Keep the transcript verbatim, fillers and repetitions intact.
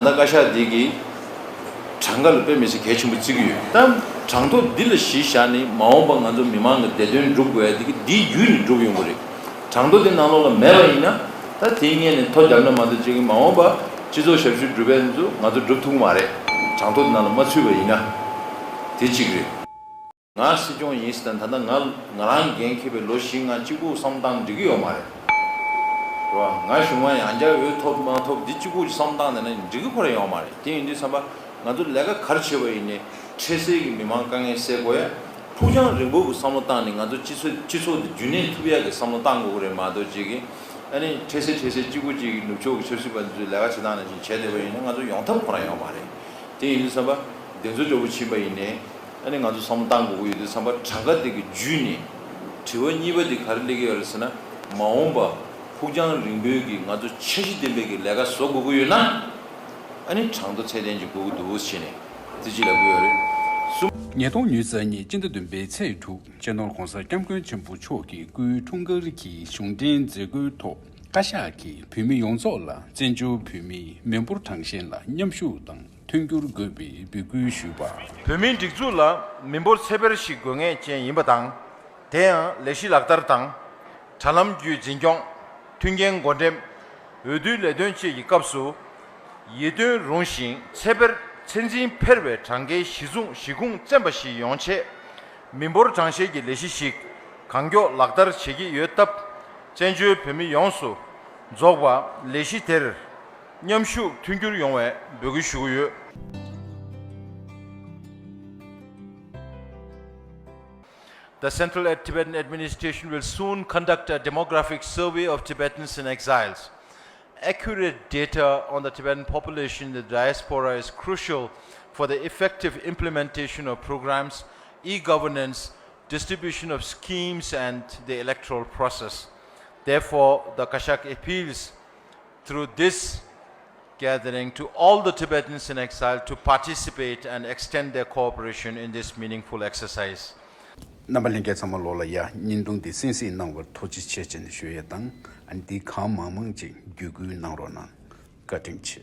ད་བཀའ་ཤག་འདི་གིས་གྲངས་ཀ་ལ་དཔེ་མི་སྲིད་གལ་ཆེན་པོ་བརྩི་གི་ཡོད། ད་གྲངས་ཐོ་འདི་ལ་གཞི་བཞག་ནས་མ་འོངས་པ་ང་ཚོ་མི་མང་གི་བདེ་དོན་སྒྲུབ་དགོས་ཡ་འདི་གི་འདིའི་བརྒྱུད་ནས་སྒྲུབ་ཡོང་གི་རེད། གྲངས་ཐོ་འདི་ནང་ལོགས་ལ་མེད་པ་ཡིན་ན། ད་དེའི་སྔོན་ནས་ཐོ་བརྒྱབ་ན་མ་གཏོགས་ཅིག་མ་འོངས་པ་སྤྱི་ཚོགས་ཞབས་ཞུ་སྒྲུབ་ཡ་ཚོ་ང་ཚོ་སྒྲུབ་ཐུབ་ཀྱི་མ་རེད། གྲངས་ཐོ་འདི་ནང་ལ་མ་ཚུད་པ་ཡིན་ན། དེ་གཅིག་རེད། ང་སྲིད་སྐྱོང་ཡིན་ཟེར་ན། ད་ལྟ་ང་ང་རང་འགན་འཁྱེར་བའི་ལོ་བཞི་ལྔ་གཅིག་པུ་བསམ་བློ་བཏང་འགྲིག་གི་ཡོད་མ་རེད། རེད་བ། ང་གཞུང་མང་ཡང་བསྐྱར་འོས་ཐོབ་མ་ཐོབ་འདི་གཅིག་པུ་བསམ་བློ་བཏང་ནས་ན་འགྲིག་གི་ཁོ་རང་ཡོད་མ་རེད། དེ་ཡིན་དུས་ཙམ་པ་ང་ཚོ་ལས་ཀ་ག་རེ་བྱས་པ་ཡིན་ནའི་འཕྲལ་སེལ་གྱི་མི་མང་དཀའ་ངལ་སེལ་དགོས་ཡ། ཕུགས་རྒྱང་རིང་པོ་གི་བསམ་བློ་བཏང་ནས་ང་ཚོ་སྤྱི་ཚོགས་སྤྱི་ཚོགས་འདི་རྒྱུན་གནས་ཐུབ་ཡ་གི་བསམ་བློ་བཏང་དགོས་ཀྱི་རེད་མ་གཏོགས་ཅིག་གི། ཨ་ནི་འཕྲལ་སེལ་འཕྲལ་སེལ་གཅིག་པུ་ཅིག་གི་ནུབ་ཕྱོགས་ཀྱི་ཆབ་སྲིད་པ་ཚོས་ལས་ཀ་བྱེད་སྟངས་ནང་བཞིན་བྱས་བསྡད་པ་ཡིན་ན་ང་ཚོ་ཡོང་ཐབས་ཁོ་རང་ཡོད་མ་རེད། དེ་ཡིན་དུས་ཙམ་པ་འདི་ཚོ་འདྲ་པོ་ཕྱིན་པ་ཡིན་ནའི། ཨ་ནི་ང་ཚོ་བསམ་བློ་བཏང་དགོས་ཀྱི་ཡོད་དུས་ཙམ་པ་གྲངས་ཀ་དེ་གི་བརྒྱུད་ནས་དྲི་བ་གཉིས་པ་དེ་ག་རེ་སླེབས་ཀྱི་ཡོད་རེད་ཟེར་ན། མ་འོངས་པ་ཕུགས་རྒྱང་རིང་པོའི་གི་ང་ཚོ་འཆར་གཞི་ལྡན་པའི་གི་ལས་ཀ་བཟོ་དགོས་ཀྱི་ཡོད་ན། ཨ་ནི་གྲངས་ཐོ་ཚད་ལྡན་ཅིག་དགོས་ཀྱི་འདུག་ཟེར་ནས་དེ་ཅིག་ལབ་ཀྱི་ཡོད་རེད། གསུམ། ཉིས་སྟོང་ཉི་ཤུ་རྩ་གཉིས་སྤྱི་ཟླ་བདུན་པའི་ཚེས་དྲུག་སྤྱི་ནོར་༸གོང་ས་༸སྐྱབས་མགོན་ཆེན་པོ་མཆོག་གི་སྐུའི་འཁྲུངས་སྐར་གྱི་གཞུང་འབྲེལ་མཛད་སྒོའི་ཐོག་བཀའ་ཤག་གིས་བོད་མི་ཡོངས་རྫོགས་ལ་བཙན་བྱོལ་བོད་མིའི་མི་འབོར་གྲངས་བཤེར་ལ་མཉམ་ཞུགས་དང་མཐུན་འགྱུར་དགོས་པའི་འབོད་སྐུལ་ཞུས་པ། བོད་མིའི་སྒྲིག་འཛུགས་ལ་མི་འབོར་ཚད་འཕེར་ཞིག་དགོས་ངེས་ཅན་ཡིན་པ་དང་། དེ་ཡང་ལས་གཞི་ལག་བསྟར་དང་། དྲ་ལམ་བརྒྱུད་འཛིན་སྐྱོང་། མཐུན་རྐྱེན་བགོ་འགྲེམས། འོས་བསྡུའི་ལས་དོན་བཅས་ཀྱི་སྐབས་སུ། ཡིད་རྟོན་རུང་ཞིང་ཚད་འཕེར་ཚད་འཛིན་འཕེར་བའི་གྲངས་ཀའི་གཞི་བཟུང་གཞི་ཁུངས་བཙན་པ་ཞིག་ཡོང་ཆེད། མི་འབོར་གྲངས་བཤེར་གྱི་ལས་གཞི་ཞིག་གང་མགྱོགས་ལག་བསྟར་བྱེད་ཀྱི་ཡོད་སྟབས། བཙན་བྱོལ་བོད་མི་ཡོངས་སུ་རྫོགས་པ་ལས་གཞི་དེར་མཉམ་ཞུགས་མཐུན་འགྱུར་ཡོང་བའི་འབོད་སྐུལ་ཞུ་གི་ཡོད། The Central Ad- Tibetan Administration will soon conduct a demographic survey of Tibetans in exiles. Accurate data on the Tibetan population in the diaspora is crucial for the effective implementation of programs, e-governance, distribution of schemes, and the electoral process. Therefore, the Kashak appeals through this gathering to all the Tibetans in exile to participate and extend their cooperation in this meaningful exercise. རྣམ་པ་ལྷན་རྒྱས་ཚང་མ་ལོགས་ལ་ཡ་བརྙན་ཐུང་འདི་གསན་གཟིགས་གནང་བར་ཐུགས་རྗེ་ཆེ་ཅེས་ཞུ་ཡས་དང་། ཨ་ནི་འདི་གང་མང་མང་ཅིག་བརྒྱུད་སྐུལ་གནང་རོགས་གནང་། བཀའ་དྲིན་ཆེ།